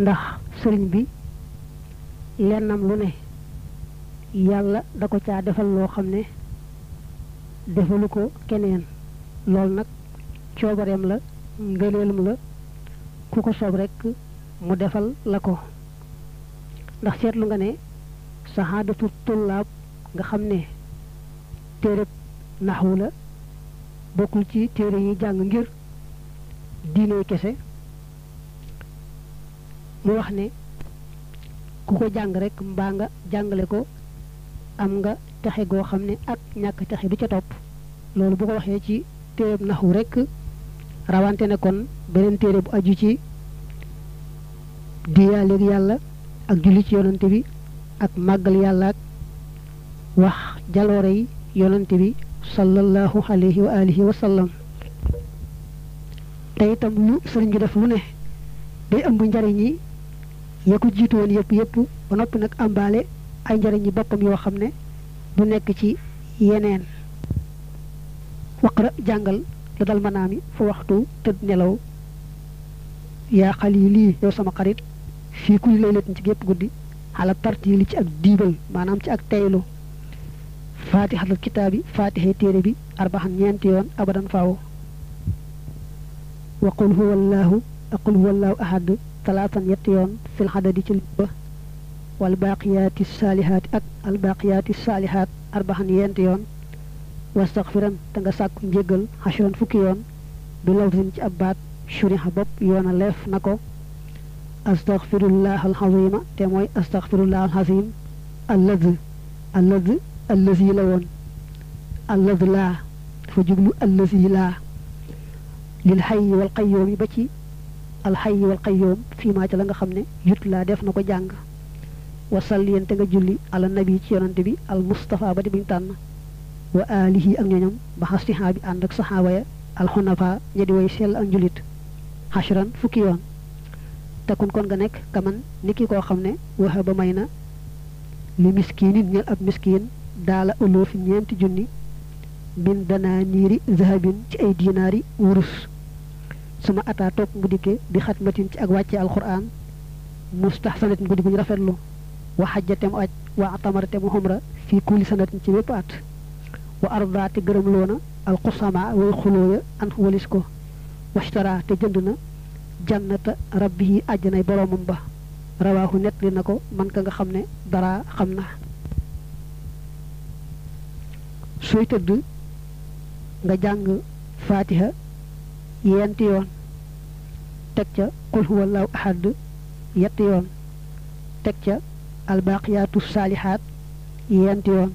ndax sëriñ bi lennam lu ne yàlla da ko caa defal loo xam ne defalu ko keneen loolu nag coobareem la ngëneelam la ku ko soob rekk mu defal la ko ndax seetlu nga ne saxaadatu tullaab nga xam ne téereb naxwu la bokkul ci téere yi jàng ngir diine kese mu wax ne ku ko jàng rek mbaa nga jàngale ko am nga texe goo xam ne ak ñàkk texe du ca topp loolu bu ko waxee ci téereb naxwu rek rawante ne kon beneen téere bu aju ci diyaaleeg yàlla ak julli ci yonante bi ak màggal yàlla ak wax jaloore yi yonante bi sallallahu alayhi wa alihi wa sallam te itam lu sëriñ bi def lu ne day ëmb njariñ yi ya ko jiitu woon yëpp ba noppi nag àmbaale ay njariñ yi boppam yoo xam ne du nekk ci yeneen waqra jàngal la dal manaami fa waxtu tëdd nelaw yaa xalili yow sama xarit fii kulli laylatin ci gépp guddi xala tartiili ci ak diibal maanaam ci ak teylu faatixatul kitaabi faatixee téere bi arbaxan ñeenti yoon abadan faaw wa qul huwa allahu ahad talaatan yetti yoon fil xadadi ci ba wal baaqiyaati saalihaati ak al baaqiyaati saalihaat arbaxan yenti yoon wastaxfiran te nga sàkku njéggal xashuran fukki yoon bi lawsin ci ab baat shuriha bopp yoona leef na ko astaxfirullah alxazima te mooy astaxfirullah alxazim allazi la woon allazi laa dafa jublu allazi laa lil xayyi wal qayyoomi ba ci alxayyi wal qayyoom fii maa ca la nga xam ne yut laa def na ko jàng wasalliyen te nga julli ala nabi ci yonante bi al mustafa ba di buñ tànn wa alihi ak ñoñam ba xastihaa bi ànd ak saxaaba ya alxunafa ña di way sell ak njulit xashran fukki yoon tekun kon nga nekk kaman niki koo xam ne waxa ba may na li miskinin ñel ab miskin daala uloofi ñeenti junni bin danaa niiri zahabin ci ay dinaari wurus suma ataa topp mu dikke bi xatmatin ci ak wàcce alquran mustahsanatin guddi guñ rafetlu wa xajjate mu aj wa atamarate mu xumra fii kulli sanatin ci wépp at wa ardaate gërëm loona alqusama way xulooya an walis ko washtara te jënd na jannata rabbihi àjjanay boroomam ba rawaahu net li na ko man ka nga xam ne dara xam na sooy tëdd nga jàng fatiha yenti yoon teg ca qul huwallahu ahad yetti yoon teg ca albaqiyaatu saalihaat yenti yoon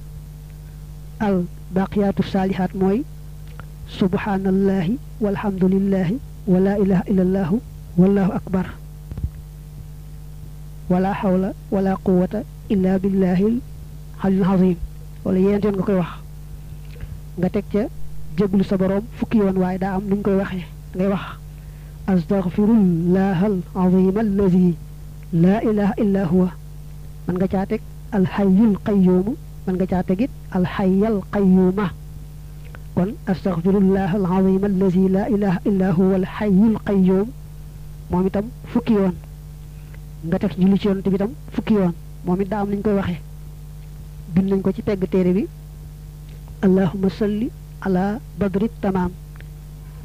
albaqiyaatu saalihaat mooy subhanallahi walhamdulillahi wa la ilaha illallahu wallahu akbar wala hawla wala quwwata illa billahi al azim wala yent yoon nga koy wax nga teg ca jéglu sa borom fukki yoon waaye daa am nuñ koy waxee ngay wax astaghfirullah al azim allazi la ilaha illa huwa man nga caa teg al hayyul qayyum man nga caa tegit al hayyal qayyuma kon astaghfirullah al azim allazi la ilaha illa huwa al hayyul qayyum moom itam fukki yoon nga teg julli ci yoon bi itam fukki yoon moom it daa am nañ koy waxee bind nañ ko ci pegg téere bi allahumma salli ala badri tamaam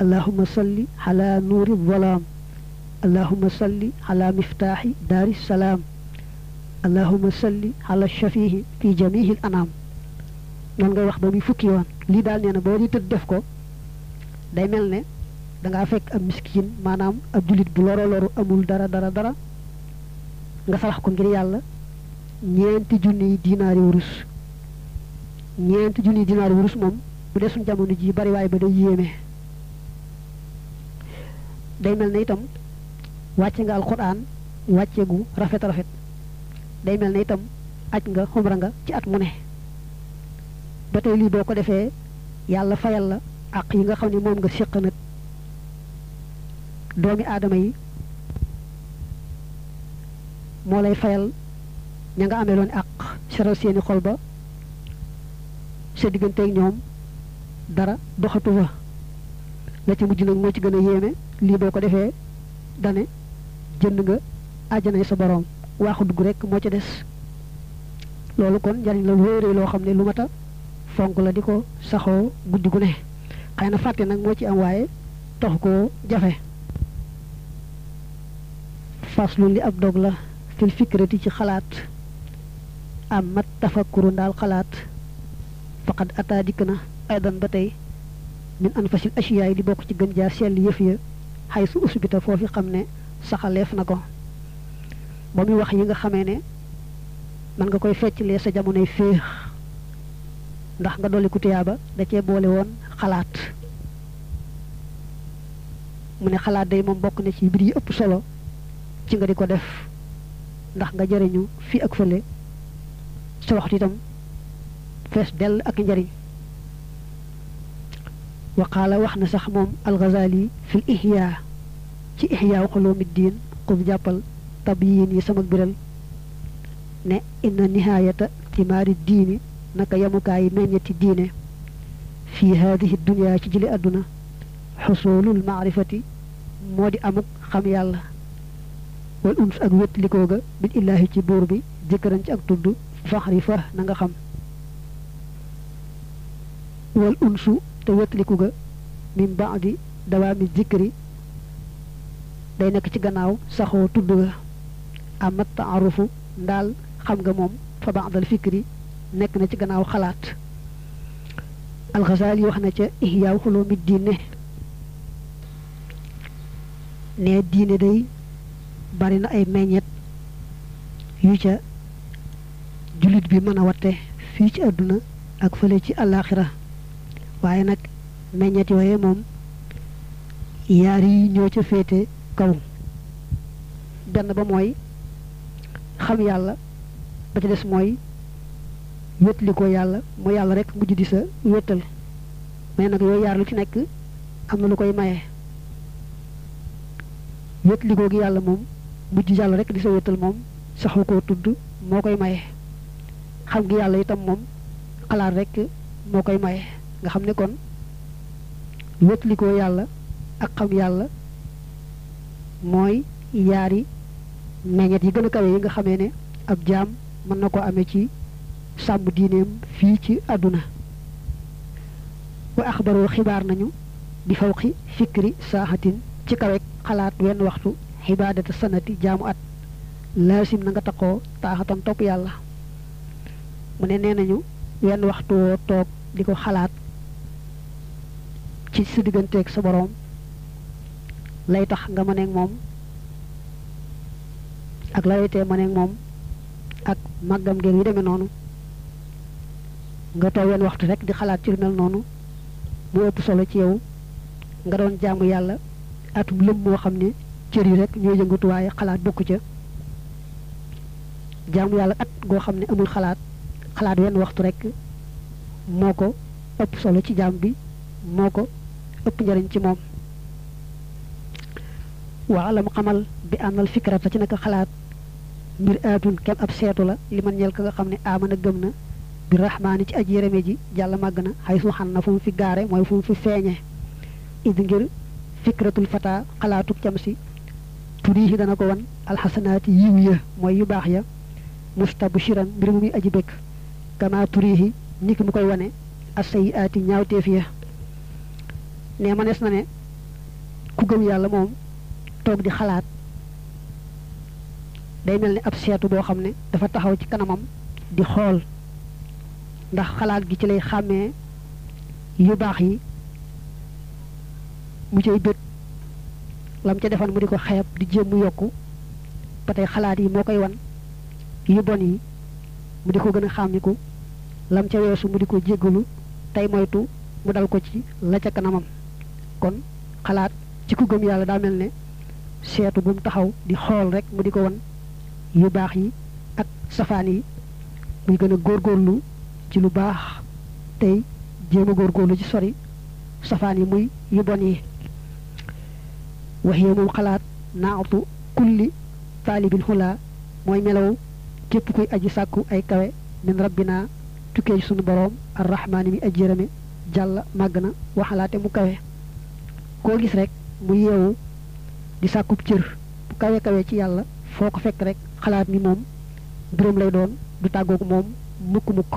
allahumma salli ala nuuri zalaam allahumma salli ala miftaaxi daari salaam allahumma salli ala shafiihi fi jamiihil anaam noonu ngay wax ba muy fukki yoon lii daal nee na boo di tëdd def ko day mel ne dangaa fekk ab miskin maanaam ab jullit bu loru amul dara nga salax ko ngir yàlla ñeenti junniy dinaari wurus moom bu dee suñ jamono ji bari waaye ba day yéeme day mel ne itam wàcce nga alquran wàcce gu rafet day mel ne itam aj nga xumra nga ci at mu ne ba tey lii boo ko defee yàlla fayal la àq yi nga xam ne moom nga séq nag doomi aadama yi moo lay fayal ña nga amee loon àq seral seeni xol ba sa digganteeg ñoom dara doxatu fa la ci mujj nag moo ci gën a yéeme lii boo ko defee dane jënd nga àjjanay sa borom waaxu dugg rek moo ca des loolu kon njariñ la lu réy loo xam ne lu mata fonk la di ko saxoo guddi gu ne xëy na fàtte nag moo ci am waaye tax koo jafe faslu li ab dog la fil fikrati ci xalaat am mat tafakkuru ndaal xalaat faqad ataa dikk na aydan ba tey min anfasil ashiyaay di bokk ci gën jaar sell yëf ya xay su usbita foofi xam ne saxaleef na ko ba muy wax yi nga xamee ne man nga koy fecclee sa jamonoy féex ndax nga dolli ku tiyaaba da cee boole woon xalaat mu ne xalaat day moom bokk na ci mbir yi ëpp solo ci nga di ko def ndax nga jëriñu fii ak fële sa waxtu itam fees dell ak njariñ waqaala wax na sax moom al-Ghazali fil ihya ci ihya xulumuddin xub jàppal tabyin yi sama biral ne inna nihaayata timaari diini naka yamukaayi meññeti diine fii haadihi dunya ci jële àdduna xusulul maarifati moo di amuk xam yàlla wal uns ak wétlikoo ga bil illaahi ci buur bi jëkkëran ci ak tudd faxri fa na nga xam wal unsu te wétliku ga min baadi dawaami zikri day nekk ci gannaaw saxoo tudd ga amat taarufu ndaal xam nga moom fa baadal fikri nekk na ci gannaaw xalaat al-Ghazali wax na ca Ihya Ulumuddin ne diine day bari na ay meññet yu ca jullit bi mën a watte fii ci àdduna ak fële ci àllaaxira waaye nag meññet yooye moom yaar yi ñoo ca féete kaw benn ba mooy xam yàlla ba ca des mooy wétli ko yàlla mu yàlla rek mujj di sa wéttal mais nag yooyu yaar lu ci nekk am na lu koy maye wétli ko gi yàlla moom mujj yàlla rek di sa wéttal moom saxu koo tudd moo koy maye xam gi yàlla itam moom xalaat rek moo koy maye nga xam ne kon wétli ko yàlla ak xam yàlla mooy yaari meññet yi gën a kawe yi nga xamee ne ab jaam mën na ko amee ci sàmm diineem fii ci àdduna wa axbaroo xibaar nañu bi fawqi fikri saaxatin ci kawek xalaat wenn waxtu xibaadata sanati jaamu at laasim na nga taqoo taaxatan topp yàlla mu ne nee nañu wenn waxtu woo toog di ko xalaat ci sa digganteeg sa boroom lay tax nga mëneeg moom ak la lay mëneeg moom ak màggam ngeen yu demee noonu nga toog wenn waxtu rek di xalaat ci lu mel noonu mu ëpp solo ci yow nga doon jaamu yàlla atum lëm moo xam ne cër yi rek ñooy yëngatu waaye xalaat bokku ca jaamu yàlla at goo xam ne amul xalaat wenn waxtu rek moo ko ëpp solo ci jaam bi moo ko ëpp njariñ ci moom waa la mu xamal bi ànnal fikrata ci naka xalaat mbir aatun kem ab seetu la li man ñel ka nga xam ne amana gëm na bi rahmaani ci aji yërëme ji jàll màgg na xay su xan na fu mu fi gaare mooy fu mu fi feeñe id ngir fikratul fata xalaatuk cam si turihi dana ko wan alxasanaati yiw ya mooy yu baax ya mustabshiran mbir mu muy aji bëgg kama turihi niki mu koy wane as-sayyi'aati ñaawteef ya ne manees na ne ku gëm yàlla moom toog di xalaat day mel ni ab seetu boo xam ne dafa taxaw ci kanamam di xool ndax xalaat gi ci lay xàmmee yu baax yi mu cay bëgg lam ca defan mu di ko xeeb di jéem mu yokku ba tey xalaat yi moo koy wan yu bon yi mu di ko gën a xàmmiku lam ca weesu mu di ko jéggalu tey moytu mu dal ko ci la ca kanamam kon xalaat ci ku gëm yàlla daa mel ne seetu bu mu taxaw di xool rek mu di ko wan yu baax yi ak safaan yi muy gën a góorgóorlu ci lu baax tey jéem a góorgóorlu ci sori safaan yi muy yu bon yi waxee moom xalaat naatu kulli taalibin xulaa mooy melaw képp kuy aji sàkku ay kawe min rabbina tukkee sunu boroom arrahmaani mi aji yërëme jàll màgg na waxalaate mu kawe koo gis rek mu yeewu di sàkkub cër bu kawe kawe ci yàlla foo ko fekk rek xalaat ni moom mbiram lay doon du tàggoog moom mukk-mukk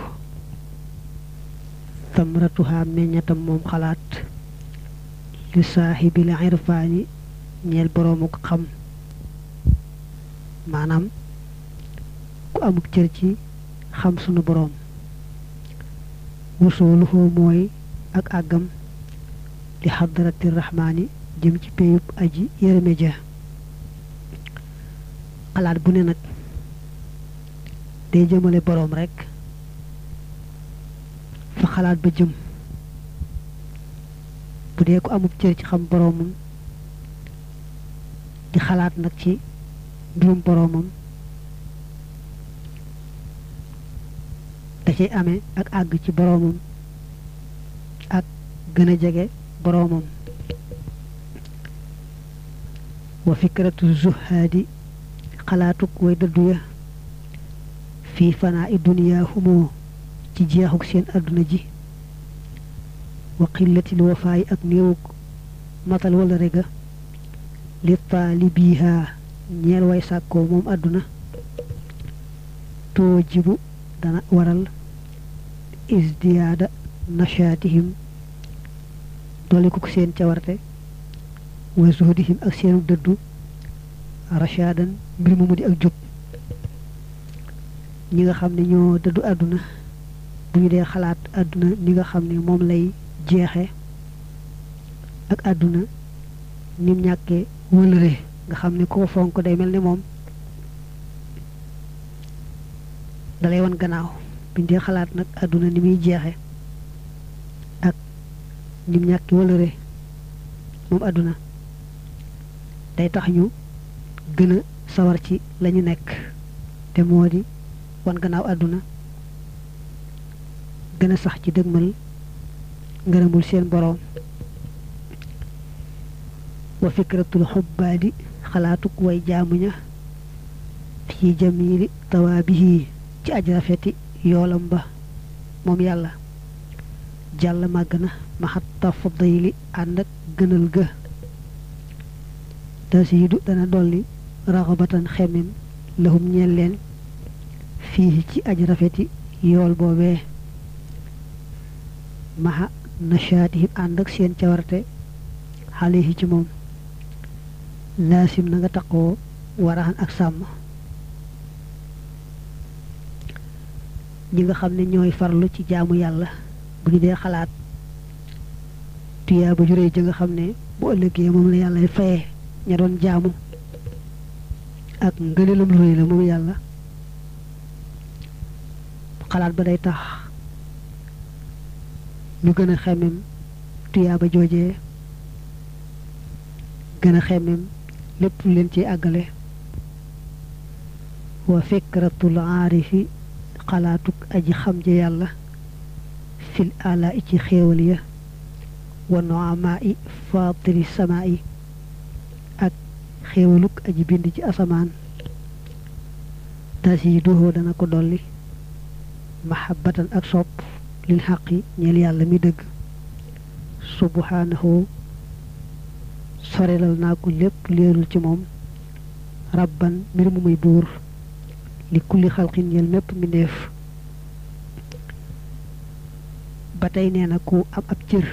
tamratuha meññatam moom xalaat li saaxibil irfaani ñeel boroomu xam maanaam ku amuk cër ci xam sunu boroom wusooluhu mooy ak àggam li xadrati rahmaani jëm ci péyub aji yërëme ja xalaat bu ne nag day jëmale boroom rekk fa xalaat ba jëm bu dee ko amub cër ci xam boroomam di xalaat nag ci mbirum boroomam da cay amee ak àgg ci boroomam ak gën a jege boroomam wa fikratu zuhaadi xalaatuk way dëddu ya fii fanaa i duniyaa humoo ci jeexuk seen àdduna ji wa qillatil wafaayi ak néewuk matal wala rega li taalibiha ñeel way sàkkoo moom àdduna toojibu dana waral isdiyaada nashaatihim dolikuk seen cawarte wa zuhdihim ak seenu dëddu rashaadan mbir mu di ak jub ñi nga xam ne ñoo dëddu àdduna bu ñu dee xalaat àdduna ni nga xam ne moom lay jeexe ak àdduna nim ñàkkee wëlëre nga xam ne koo fonk day mel ni moom dalay wan gannaaw bu ñu dee xalaat nag àdduna ni muy jeexe ak nim ñàkki wëlëre moom àdduna day tax ñu gën a sawar ci lañu nekk te moo di wan gannaaw àdduna gën a sax ci dëgmal ngërëmul seen boroom wa fikratul xubbaadi xalaatuk way jaamuña fi jamili tawaabihi ci aj rafeti yoolam ba moom yàlla jàll màgg na maxat tafdayli ànd ak gënal ga tasiidu dana dolli raxabatan xemem lahum ñeel leen fii ci aj rafeti yool boobee maxa nashaatihim ànd ak seen cawarte xale yi ci moom laasim na nga taqoo waraxan ak sàmm ñi nga xam ne ñooy farlu ci jaamu yàlla bu ñu dee xalaat tuyaaba ju réy ja nga xam ne bu ëllëgee moom la yàlla faye ña doon jaamu ak ngëneelam lu réy la moom yàlla xalaat ba day tax ñu gën a xemmem tuyaaba joojee gën a xemmem lépp lu leen ci àggale wa fikratul aarifi xalaatuk aji xam ja yàlla fil ala i ci xéewal ya wa noamaa i faatiri samaa i ak xéewaluk aji bind ci asamaan tasiiduhoo dana ko dolli mahabbatan ak sopp lil xaqi ñeel yàlla mi dëgg subhanahu sorelal naa ko lépp leerul ci moom rabban mbir mu muy buur li kulli xalqin ñeel mépp mbindeef ba tey nee na ku am ab cër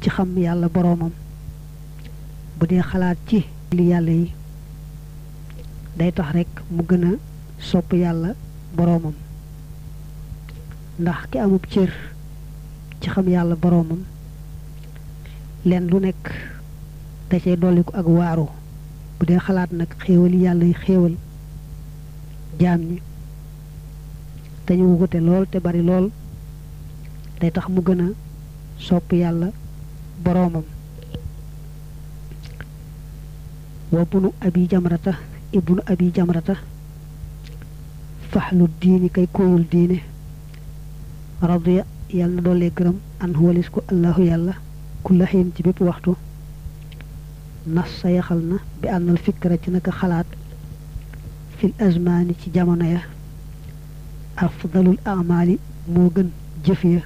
ci xam yàlla boroomam bu dee xalaat ci li yàlla yi day tax rekk mu gën a sopp yàlla boroomam ndax ki amub cër ci xam yàlla boroomam leen lu nekk da cay dolliku ak waaru bu dee xalaat nag xéewal yàlla yi xéewal jaam ñi te ñu wute lool te bari lool day tax mu gën a sopp yàlla boroomam wa bunu abi jamrata ibnu abi jamrata faxlu diini kay kóoyul diine radiya yàlla na doole gërëm an walis ko allahu yàlla kulla xiin ci bépp waxtu nas sa yaxal na bi ànnal fikra ci naka xalaat fil azmaani ci jamono ya afdalul amaali moo gën jëf ya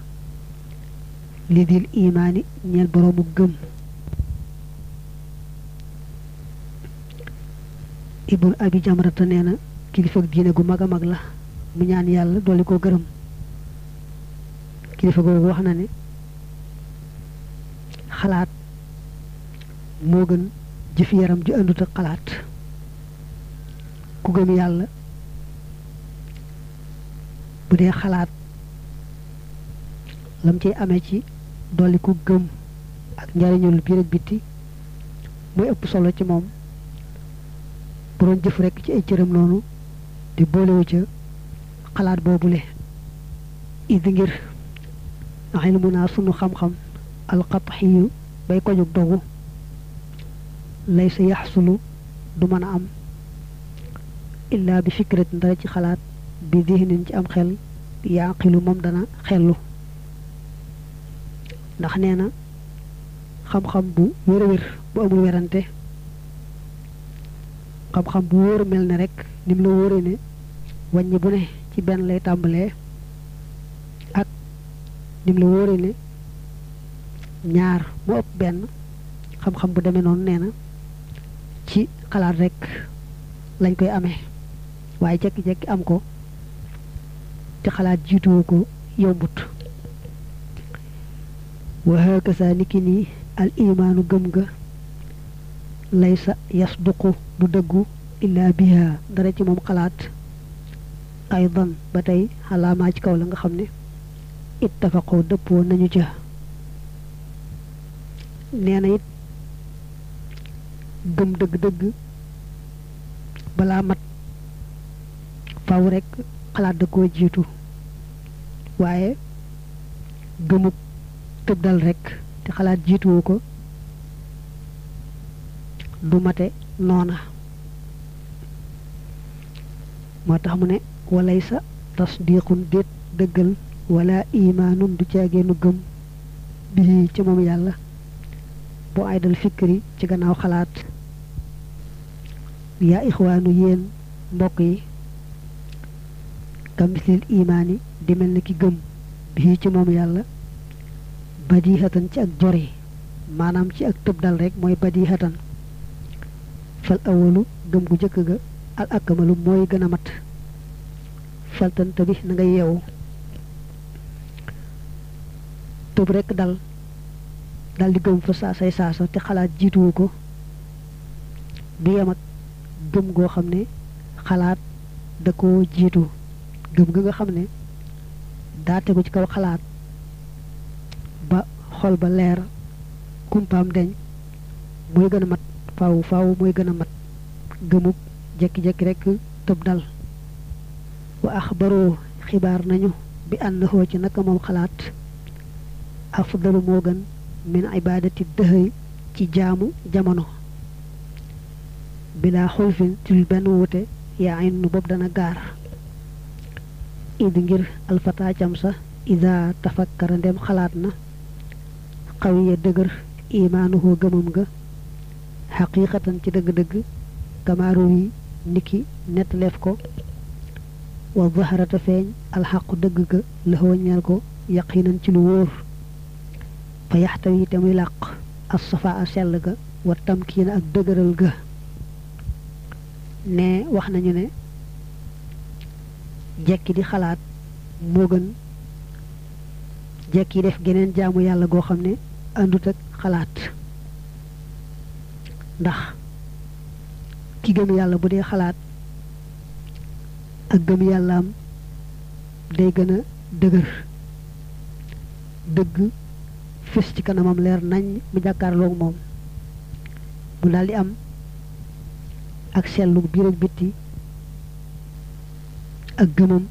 li dil imaani ñeel boroomu gëm ibnu abi jamrata nee na kilifa diine gu mag a mag la mu ñaan yàlla dolli ko gërëm kilifa googu wax na ne xalaat moo gën jëf yaram ju àndut ak xalaat ku gëm yàlla bu dee xalaat lam ciy amee ci dolli ku gëm ak njariñul biir ak bitti mooy ëpp solo ci moom bu doon jëf rekk ci ay cëram noonu di boolewu ca xalaat boobule idi ngir ilmu naa sunu xam-xam alxatxiyu bay ko jóg dogu lay sa yaxsulu du mën a am illaa bi fikrat dara ci xalaat bi dihnin ci am xel yaaqilu moom dana xellu ndax nee na xam-xam bu wér-wér bu amul werante xam-xam bu wóor mel ne rek nim la wóore ne wàññi bu ne ci benn lay tàmbalee ak nim la wóore ne ñaar mu ëpp benn xam-xam bu demee noonu nee na ci xalaat rek lañ koy amee waaye jekki-jekki am ko te xalaat jiituwu ko yombut wa hakasa niki nii al imaanu gëm ga laysa yasduqu du dëggu illa biha dara ci moom xalaat aydan ba tey xalaamaa ci kaw la nga xam ne ittafaqoo dëppoo nañu ca nee na it gëm dëgg-dëgg balaa mat faw rekk xalaat da koo jiitu waaye gëmuk tëb dal rekk te xalaat jiituwu ko du mate noona moo tax mu ne walaysa tasdiqun déet dëggal wala imaanun du caageenu gëm bii ci moom yàlla bu ay dal fikri ci gannaaw xalaat yaa ixwaanu yéen mbokk yi kamislil imaani di mel ni ki gëm bii ci moom yàlla badihatan ci ak jori maanaam ci ak tëb dal rek mooy badihatan fal awalu gëm gu jëkk ga al akmalu mooy gën a mat faltanta bi na nga yeewu tëb rek dal di gëm fa saasay saasa te xalaat jiituwu ko du yem ak gëm goo xam ne xalaat da ko jiitu gëm ga nga xam ne daa tegu ci kaw xalaat ba xol ba leer kumpaam deñ mooy gën a mat faaw mooy gën a mat gëmub jekki-jekki rek tëb dal wa axbaroo xibaar nañu bi ànnaxoo ci naka moom xalaat afdalu moo gën min ibadati dëhëy ci jaamu jamono bilaa xulfin ci lu benn wute yaa ay nu bopp dana gaar idi ngir alfata cam sa ida tafakkara ndem xalaat na xawiya dëgër imaanuhoo gëmam ga xaqiiqatan ci dëgg-dëgg kamaaru yi niki nettaleef ko wa zaharata feeñ alxaqu dëgg ga laxoo ñeel ko yaqinan ci lu wóor fa yaxtawi te muy làq as safa a sell ga wa tamkiina ak dëgëral ga ne wax nañu ne jekki di xalaat moo gën jekki def geneen jaamu yàlla goo xam ne àndut ak xalaat ndax ki gëm yàlla bu dee xalaat ak gëm yàllaam day gën a dëgër dëgg fis ci kanamam leer nañ mu jàkkaarloog moom mu daldi am ak sellu biir ak bitti ak gëmam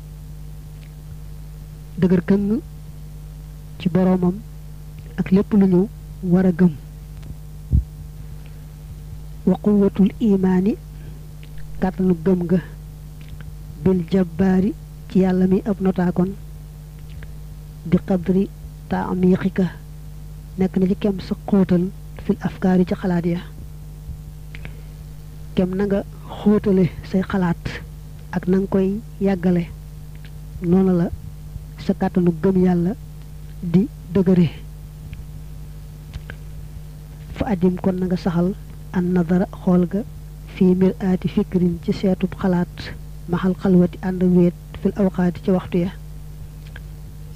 dëgër këng ci boroomam ak lépp lu ñu war a gëm wa quwwatul imaani kàttanu gëm ga bil jabbaari ci yàlla mi ab notaakoon bi qadri taamiqika nekk na ci kem sa xóotal fil afkaar yi ci xalaat ya kem na nga xóotale say xalaat ak na nga koy yàggale noonu la sa kàttanu gëm yàlla di dëgëre fa adim kon na nga saxal an nadara xool ga fii miraati fikrin ci seetub xalaat maxal xalwati ànd wéet fil awqaati ci waxtu ya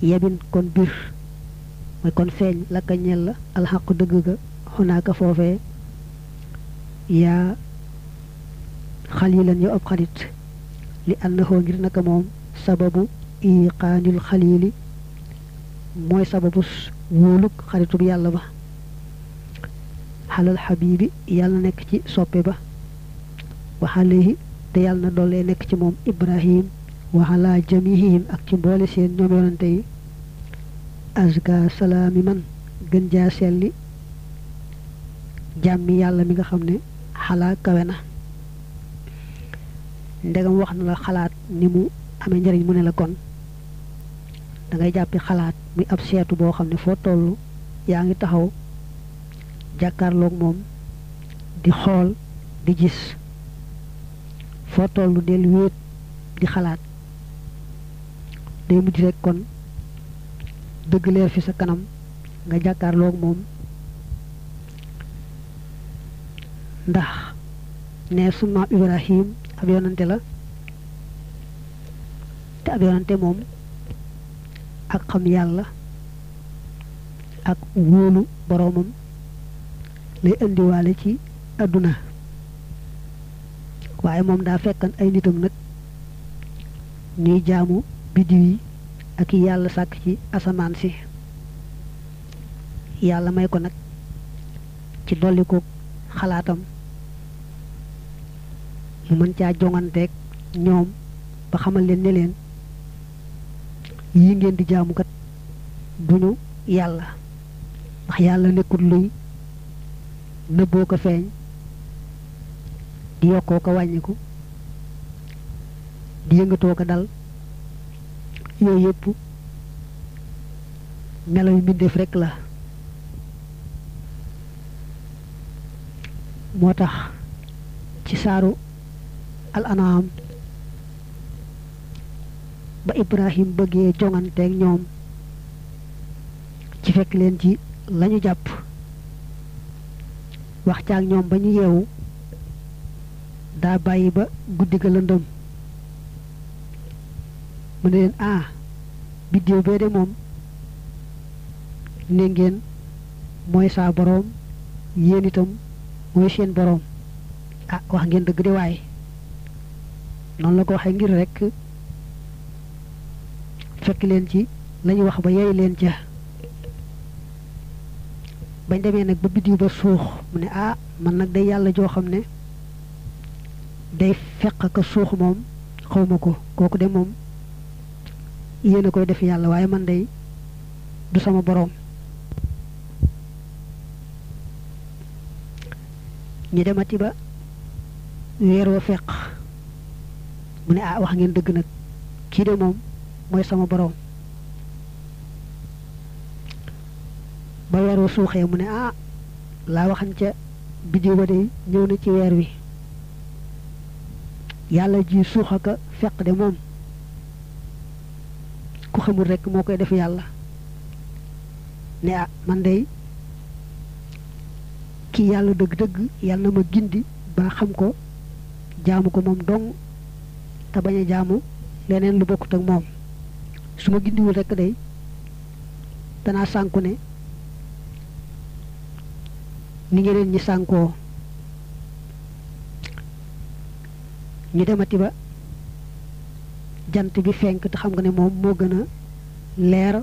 yebin kon bir mooy kon feeñ la ka ñel la alxaqu dëgg ga xunaaka foofee yaa xalilan yow ab xarit li annahu ngir naka moom sababu iqaanil xalili mooy sababus wóoluk xaritub yàlla ba xalal xabibi yàlla nekk ci soppe ba waxalehi te yàlla na doole nekk ci moom ibrahim waxalaa jamihim ak ci mboole seen ñoom yonante yi azka salaami man gën jaa selli jàmmi yàlla mi nga xam ne xalaa kawe na ndegam wax na la xalaat ni mu amee njëriñ mu ne la kon da ngay jàppi xalaat muy ab seetu boo xam ne foo toll yaa ngi taxaw jàkkaarloog moom di xool di gis foo toll del wéet di xalaat day mujj rek kon dëgg leer fi sa kanam nga jàkkaarloog moom ndax ne sunu maam Ibrahim ab yonante la te ab yonante moom ak xam yàlla ak wóolu boroomam lay indiwaale ci àdduna waaye moom daa fekkan ay nitam nag ñuy jaamu biddiw yi ak yàlla sàkk ci asamaan si yàlla may ko nag ci dolli ko xalaatam mu mën caa jonganteeg ñoom ba xamal leen ne leen yi ngeen di jaamu kat duñu yàlla ndax yàlla nekkul luy nëbboo ko feeñ di yokkoo ko wàññiku di yëngatoo ko dal yooyu yëpp melo yu mbindeef rekk la moo tax ci saaru al anaam ba Ibrahim bëggee jonganteeg ñoom ci fekk leen ci lañu jàpp wax caag ñoom ba ñu yeewu daa bàyyi ba guddi ga lëndëm mu ne leen biddiw bee de moom ne ngeen mooy saa boroom yéen itam mooy seen boroom wax ngeen dëgg de waaye noonu la ko waxee ngir rekk fekk leen ci lañu wax ba yey leen ca bañ demee nag ba biddiw ba suux mu ne man nag day yàlla joo xam ne day fekk ka suux moom xawma ko kooku de moom yéen a koy def yàlla waaye man day du sama boroom ñu demati ba weer wa feq mu ne wax ngeen dëgg nag kii de moom mooy sama boroom ba weer wa suuxee mu ne laa waxan ca biddiw ba de ñëw na ci weer wi yàlla ji suuxaka feq de moom ku xamul rekk moo koy def yàlla ne man day kii yàlla dëgg-dëgg yàlla na ma gindi ba xam ko jaamu ko moom dong te bañ a jaamu leneen lu bokkut ak moom su ma gindiwul rekk day danaa sànku ne ni ñeneen ñi sànkoo ñu demati ba jant bi fenk te xam nga ne moom moo gën a leer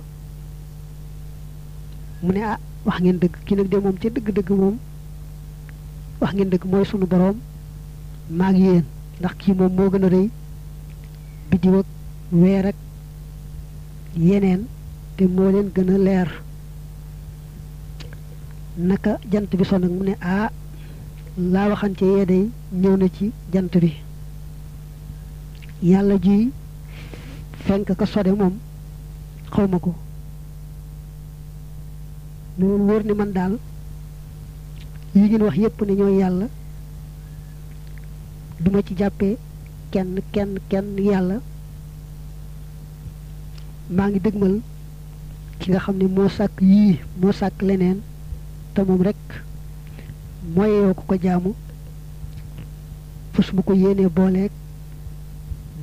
mu ne wax ngeen dëgg kii nag de moom ca dëgg-dëgg moom wax ngeen dëgg mooy sunu boroom maag yéen ndax kii moom moo gën a rëy biddiw ak weer ak yeneen te moo leen gën a leer naka jant bi son nag mu ne laa waxante yee day ñëw na ci jant bi yàlla ji fenk ka sode moom xawma ko loolu wóor ni man daal yi ngeen wax yépp ne ñooy yàlla duma ci jàppee kenn yàlla maa ngi dëgmal ki nga xam ne moo sàkk yii moo sàkk leneen te moom rek mooy yoo ko jaamu fas mu ko yéenee booleeg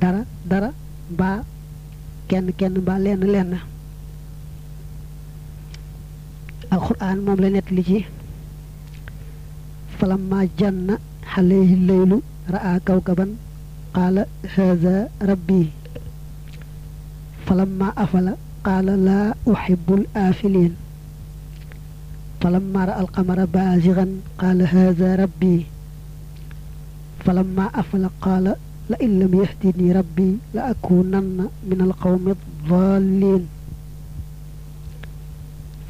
dara dara mbaa kenn kenn mbaa lenn lenn alquran moom la nett li ci falamma janna alayhi laylu ra'a kawkaban qaala haza rabbi falamma afala qaala laa uhibbul aafiliin falamma ra'a alqamara baazigan qaala haza rabbi falamma afala qaala la in lam yahdini rabbi la akunanna min alqawmi ad-daalliin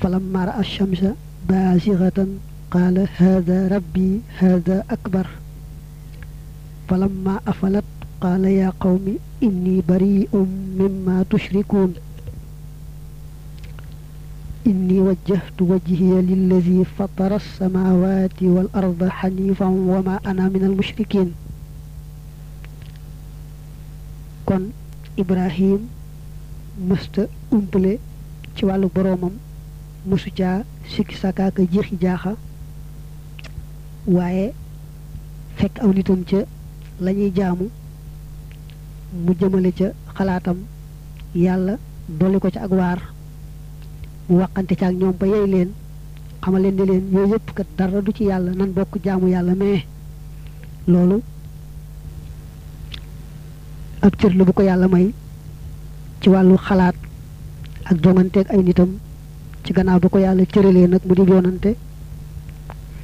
falamma ra'a ash-shamsa baazigatan qaala haza rabbi haza akbar falamma afalat qaala yaa qawmi inni bari'un mimma tushrikuun inni wajjahtu wajhiya lillazi fatara as-samaawaati wal arda hanifan wa ma ana min al-mushrikiin kon Ibrahim mësta umpale ci wàllu boroomam mësu caa sikki sakaaka jeexi jaaxa waaye fekk aw nitam ca lañuy jaamu mu jëmale ca xalaatam yàlla dolli ko ca ak waar mu waqante ca ak ñoom ba yey leen xamal leen ne leen yooyu yëpp kat dara du ci yàlla nan bokk jaamu yàlla mais loolu ak cër la bu ko yàlla may ci wàllu xalaat ak jonganteeg ay nitam ci gannaaw ba ko yàlla cëralee nag mu di yoonante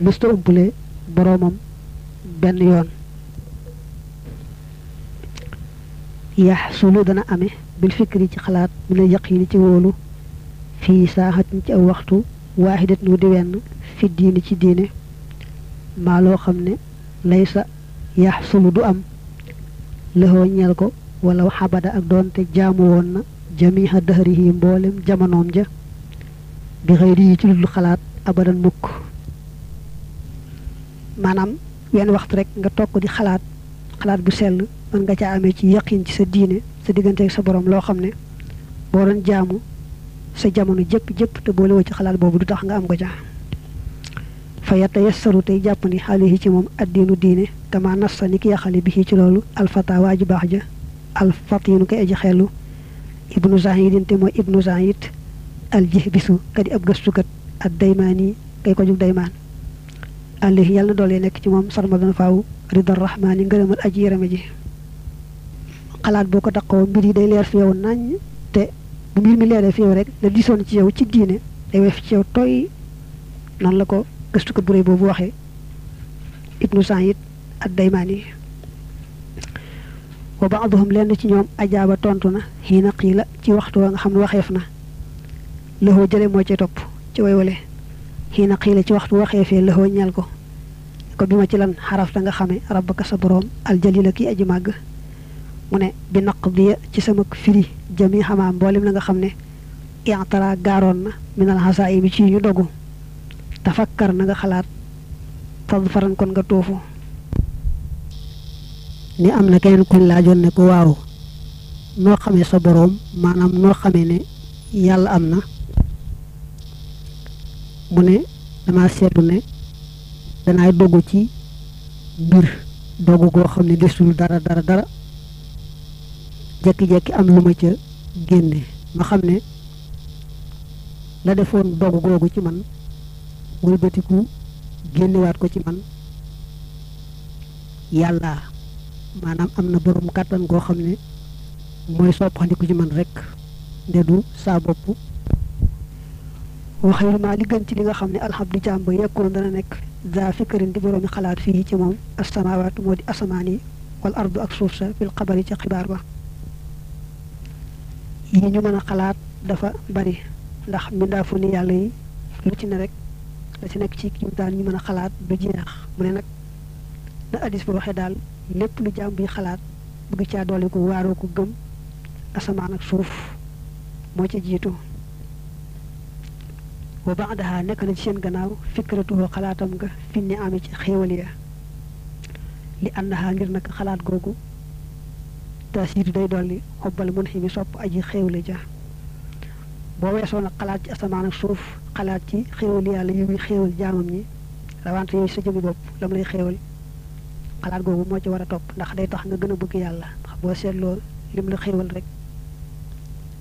mësta umpale boroomam benn yoon yaxsulu dana ame bil fikri ci xalaat mu ne yaqiini ci wóolu fii saaxatin ci aw waxtu waaxidat nu di wenn fi diini ci diine maa loo xam ne laysa yaxsulu du am lëxoo ñeel ko wala xabada ak doonte jaamu woon na jamiha dahrihi mboolem jamonoom ja bi xëyri yi ci lu xalaat abadan mukk maanaam wenn waxtu rek nga toog ko di xalaat xalaat bu sell mën nga caa amee ci yaqin ci sa diine sa diggante ak sa borom loo xam ne boo doon jaamu sa jamono jëpp te boole woo ci xalaat boobu du tax nga am ko ca fa yatayassaru tey jàppandi xaalihi ci moom addiinu diine kama nassa ni ki yaxale bi ci loolu alfata waa ji baax ja alfatinu kay aji xellu ibnu zahidin te mooy ibnu zahid aljihbisu kadi ab gëstukat ad daymaani kay ko jug daymaan àlli yàlla na doole nekk ci moom sarmadan faaw ridar rahmaani ngërëmal aji yarame ji xalaat boo ko daqoo mbir yi day leer fi yow nañ te bu mbir mi leeree fi yow rek la disoon ci yow ci diine day weef ci yow tooy noonu la ko gëstukat bu réy boobu waxee ibnu Saïd ad-Daymaani wa ba'duhum lenn ci ñoom ajaaba tontu na xiina qiila ci waxtu wa nga xam ne waxeef na lëxoo jële moo ci topp ci way wale xiina qiila ci waxtu waxeefee lëxoo ñeel ko bi ma ci lan xaraf ta nga xame rabbaka sa boroom aljalila kii aji màgg mu ne bi naq bi ci sama firi jami xamaa mboolem la nga xam ne i'tara gaaroon na minal xasaa bi ci ñu dogu tafakkar na nga xalaat fad faran kon nga toofu ni am na keneen kuñ laajoon ne ko waaw noo xamee sa boroom maanaam noo xamee ne yàlla am na mu ne dama seetlu ne danaay dogu ci mbir dogu goo xam ne desul dara jekki-jekki am lu ma ca génne ma xam ne la defoon dogu googu ci man wëlbatiku génnewaat ko ci man yàlla maanaam am na borom kàttan goo xam ne mooy soppandiku ci man rek ndedu saa bopp waxee ma li gën ci li nga xam ne alhamdu jaam ba yekkoon dana nekk za fikrin di boroomi xalaat fii ci moom asamawaatu moo di asamaan yi wal ardu ak suuf sa fil xabari ci xibaar ba yi ñu mën a xalaat dafa bari ndax mbindaafu ni yàlla yi lu ci ne rek la ci nekk ci kimtaan ñu mën a xalaat du jeex mu ne nag na addis ba waxee daal lépp lu jaam bi xalaat bëgg caa doole ko waaroo ko gëm asamaan ak suuf moo ca jiitu wa ba'daha nekk na ci seen gannaaw fikratuhu xalaatam nga fi ni amee ci xéewal ya li annaha ngir nag xalaat googu taasiitu day dolli xobbal mun xi mi sopp aji xéewle ja boo weesoo nag xalaat ci asamaan ak suuf xalaat ci xéewal yàlla yu muy xéewal jaamam ñi rawante yooyu sa jëmi bopp lam lay xéewal xalaat googu moo ci war a topp ndax day tax nga gën a bëgg yàlla ndax boo seetloo lim la xéewal rek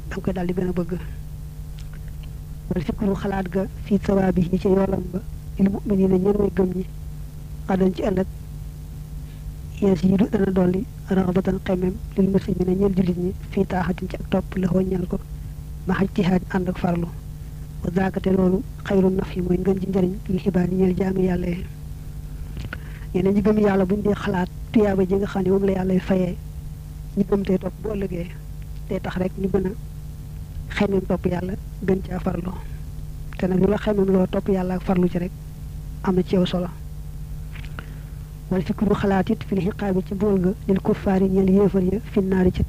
da nga koy daal di gën a bëgg wala fikru xalaat ga fii sawaabi yi ci yoolam ba lil mu'minina ñeen way gëm ñi xadan ci ëllëg yees yi du dana dolli raxbatan xemem lil muslimina ñeel jullit ñi fii taaxatin ci ak topp la xoo ñeel ko ma xaj tihaad ànd ak farlu wa zaakate loolu xayru naf yi mooy ngën ji njëriñ lil xibaar yi ñeel jaami yàlla yi ñeneen ñi gëm yàlla buñ dee xalaat tuyaaba ji nga xam ne moom la yàlla fayee ñi gëm tey topp bu ëllëgee day tax rek ñu gën a xemem topp yàlla gën caa farlu te nag lu la xemem loo topp yàlla ak farlu ci rek am na ci yow solo wala fikru xalaat it fi l xiqaabi ci mbool ga lil kuffaari ñeel yéefar ya fi naari ci